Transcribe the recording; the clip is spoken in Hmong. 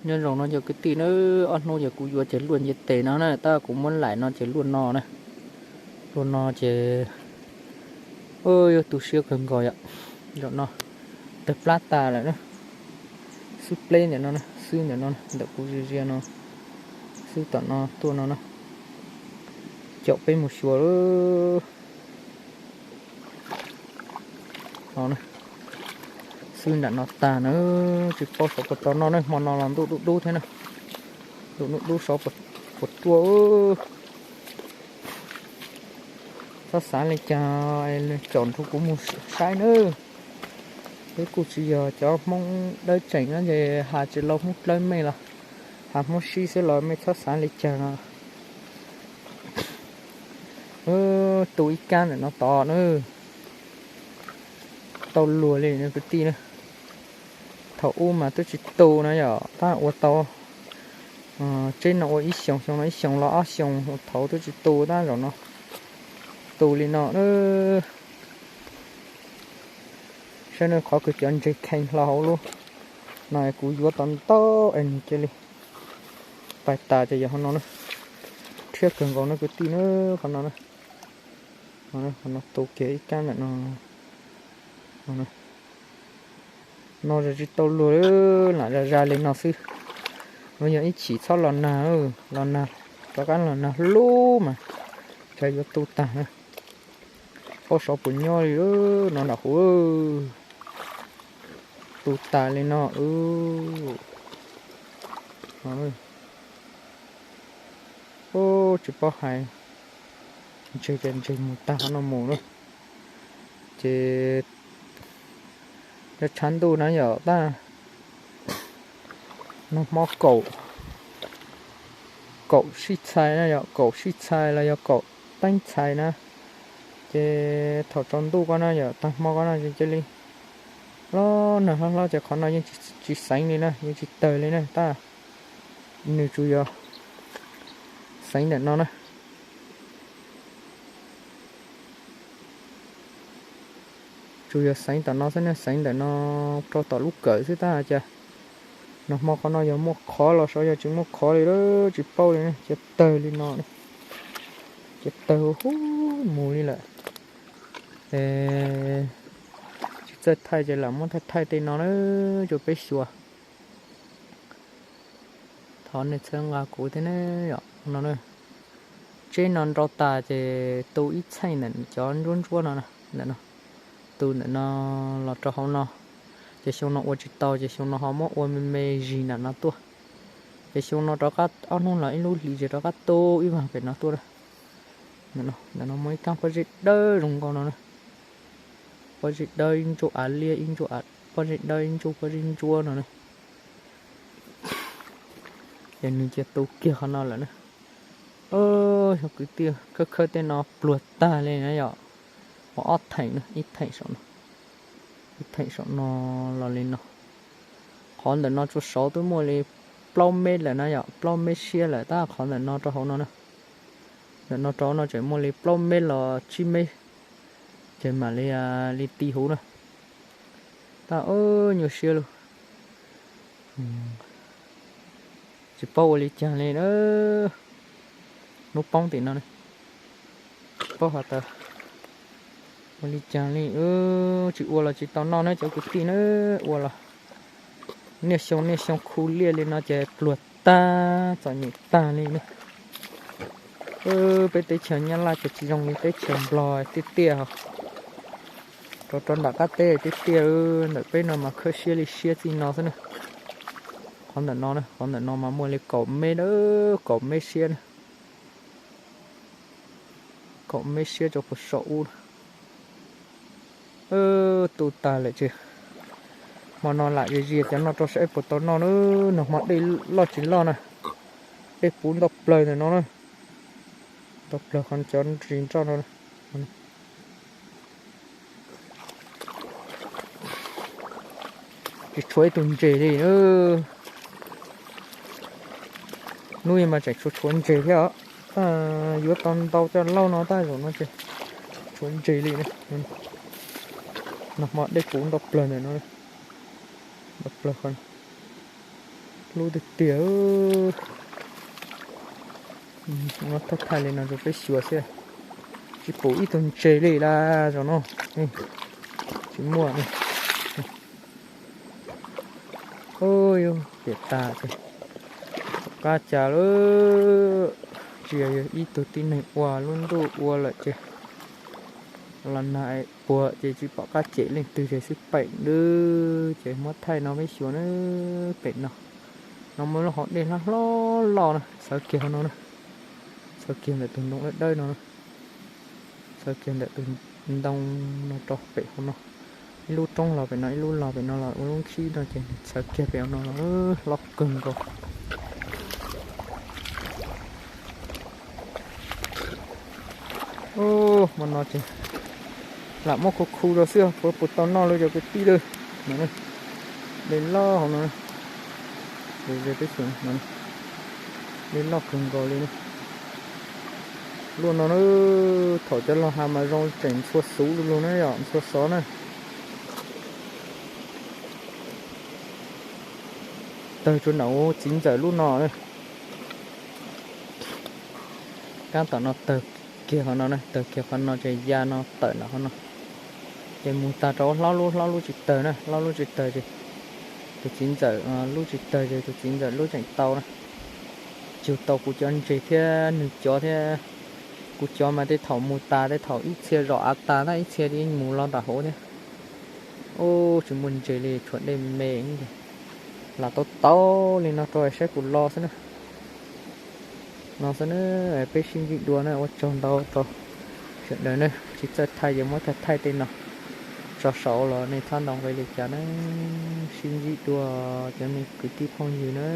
Nyob zoo no cov kwv tij na, ob hnub ces kuv yuav ces luaj nce tes no na, tab kuv muab laim no ces luaj no na. Luaj no ces yuav tu siab kawg nkaus yom. Zaum no tawg plab tas lawm na. Xwb pleb ntawm no, xwb ntawm no, ntawm kuv zia zia no, xwb tom no tuaj no na. Caum peb mus xyuas lawm. No, xwb nram no tag na, tsis paub saum puas tau noj ne, hmo no los ntuj dub dub thiab na, ntuj dub dub saum puas tuaj. Txhob xav li cas, caum nrog kuv mus saib na. Peb kuj tsis yog cov Hmoob dawb tseem no ces has tsis laus Hmoob dlawb mej los has Hmoob sib xwb los mej txhob xav li cas no. Tu ib kab ntawm no tod na. Tau luag li no kwv tij na. Thaum ub mas twb tsis tu na yom, tab ua tau, tseb no ua ib xyoos, xyoo no ib xyoos los ob xyoos, thaum twb tsis tu tab zaum no tu li no. Saib no qhov kws cov ntses kheej hlo hauv lub no kuv yuav tau ntau es nws cia li pais tas ces yog hauv no na. Rhiab kawg nkaus no kwv tij na, qhov no na. Qhov no tu kiag ib kab ntawm no. No tsis tau luag, lam zaj zaj li no xwb. Yog ib chim txhob los nag, los nag, rov qab los nag hlub mas tsam yuav tu tag na. Paub saum puas nyob li no nram huv. Tu tas li no. Tsis paub hais, ntseg ces ntseg mus tag qhov no mus na. Ces cov tshav ntuj na yom, tab nag hmo kaum, kaum sij txhais na yom, kaum sij txhais los yog kaum teeb txhais na. Ces thaum tsaus ntuj ko na yom, tag hmo ko no ces cia li los nag hlob hlob ces qhov no yeej tsis xeev li na, yeej tsis tawg li na, tab nws tsuas yog xeev ntawm no na. Tsuas yog xeev tom no xwb ne, xeev ntawm no rau tom lub kawm xwb tab cas. Nag hmo qhov no yog muaj qhov los sav yog tsis muaj qhov li, tsis paub li, cia tawg li no, cia tawg huv mus li lawm. Tsis txawj thaij ces lam muab thaij thaij tej no na, rau peb xyuas. Thov nej txhawb nqa kuv thiab ne yom. No, tseb no nrau tas ces tu ib txheej ntawm cov ntsuab ntsuab no, ntawm no, tu ntawm no los rau hauv no. Ces xyoo no ua tsis tau ces xyoo no ho muab ua me me zis nram no tuaj. Ces xyoo no rov qab ob hnub los ib lub hlis ces rov qab tu ib vag pem no tuaj. Ntawm no muaj ib kab pob zeb dawb zoo nkauj no na. Pob zeb dawb ib ntsuj av liab ib ntsuj, pob zeb dawb ib ntsuj pob zeb ntsuab no na. Ces nws cia tu kiag qhov no lawm na. Xyov kwv tij, khawb khawb tej no pluag tag li na yom. Muaj ob theem na, ib theem saum no, ib theem saum no los li no. Qhov ntawm no tsuas saud twb muaj li plaub meb lawm na yom, plaub meb siab lawm tab qhov ntawm no rau hauv no na. Ntawm no rau hauv no tseem muaj li plaub meb los tsib meb, ces mam li, li ti huv na. Tab nyuaj siab lauj. Tsis paub ua li cas li na. Hnub poob tim no, tsis paub has tas ua li cas li. Tsis ua los tsis tau noj na cov kwv tij na. Ua los niaj xyoo niaj xyoo khu liaj li no ces pluag tag txom nyem tag li na. Peb teb chaws Nyab Laj ces tsis zoo li teb chaws Nplog tiaj tiaj. Rau rau nram qab teb tiaj tiaj, ntawm peb no mas khawb siab li siab txij no xwb na. Qhov ntawm no, qhov ntawm no mas muaj li kaum meb, kaum meb siab na. Kaum meb siab rau puag saum ub. Tu tag lawm ces hmo no lam zia zia cov no rau saib puas tau noj na. Nag hmo dej loj tsis loj na, dej puv ntoj plawg ntawm no na. Ntoj plawg qhov cov ntsis nroj no. Tsis tshuav ib tug ntses li. Hnub mas tseem tshuav tshuav ntses thiab os. Yuav tau ntau coj lauj no tab zaum no ces tshuav ntses li. Nag hmo dej puv ntoj plawg ntawm no, ntoj plawg qhov. Hlub tiag tiag. Muab thaij thaij li no rau peb xyuas xwb. Tsis pom ib tug ntses li lawm zaum no. Tsis muaj li. Yog piam tas ces tom qab cas lawm, tsis yog ib tug tib neeg ua, lub ntuj ua lawm ces los nag puag ces tsis pom qab cem leej twg ces xwb pem ntawd ces muab thaij no peb xyuas na. Pem no, no muaj lub hauv dej hlob hlob loj na, txhawv kiag hauv no na, txhawv kiag ntawm tus ntoo dawb dawb no na, txhawv kiag ntawm tus ntoo no rau pem hauv no. Ib lub roob los pem no, ib lub los pem no los ua lub nkhib no ces txhawv kiag pem hauv no los hlob kawg nkaus. Hmo no ces lam muab khu khu rau xwb, puas puas tau noj li cov kwv tij lawm. No, dej loj hauv no, dej loj kawg nkaus li. Luaj no na, thaum cov laug has mas zoo tseem ntxhua xuv lug lug na yom, ntxhua xov na. Tawg rau nram txiv ntxawm lub no na. Kab tom no tawg kiag qhov no na, tawg kiag qhov no ces ya no tawm nram qhov no. Ces mus tag rau hlob lub, hlob lub tsis tawg na, hlob lub tsis tawg ces tus txiv ntxawm lub tsis tawg ces tus txiv ntxawm lub tseem tau na. Cug tau kuv cov ntses thiab nws cov thiab. Kuv cov mas tej thaum mus tas, tej thaum ib txhia zom av tas na, ib txhia mus los nram hauv thiab. Ub, tsis muaj ntses li, tshuav dej me. Lam tau tau li no rau saib puas los xwb na. No xwb na, peb sib ntsib dua na, ua tsaug ntau rau sawv daws na, tsis txawj thaij ces muab thaij thaij tej no tso saud los nej txhob ntoo nqi li cas na. Sib ntsib dua cov me kwv tij phooj ywg na.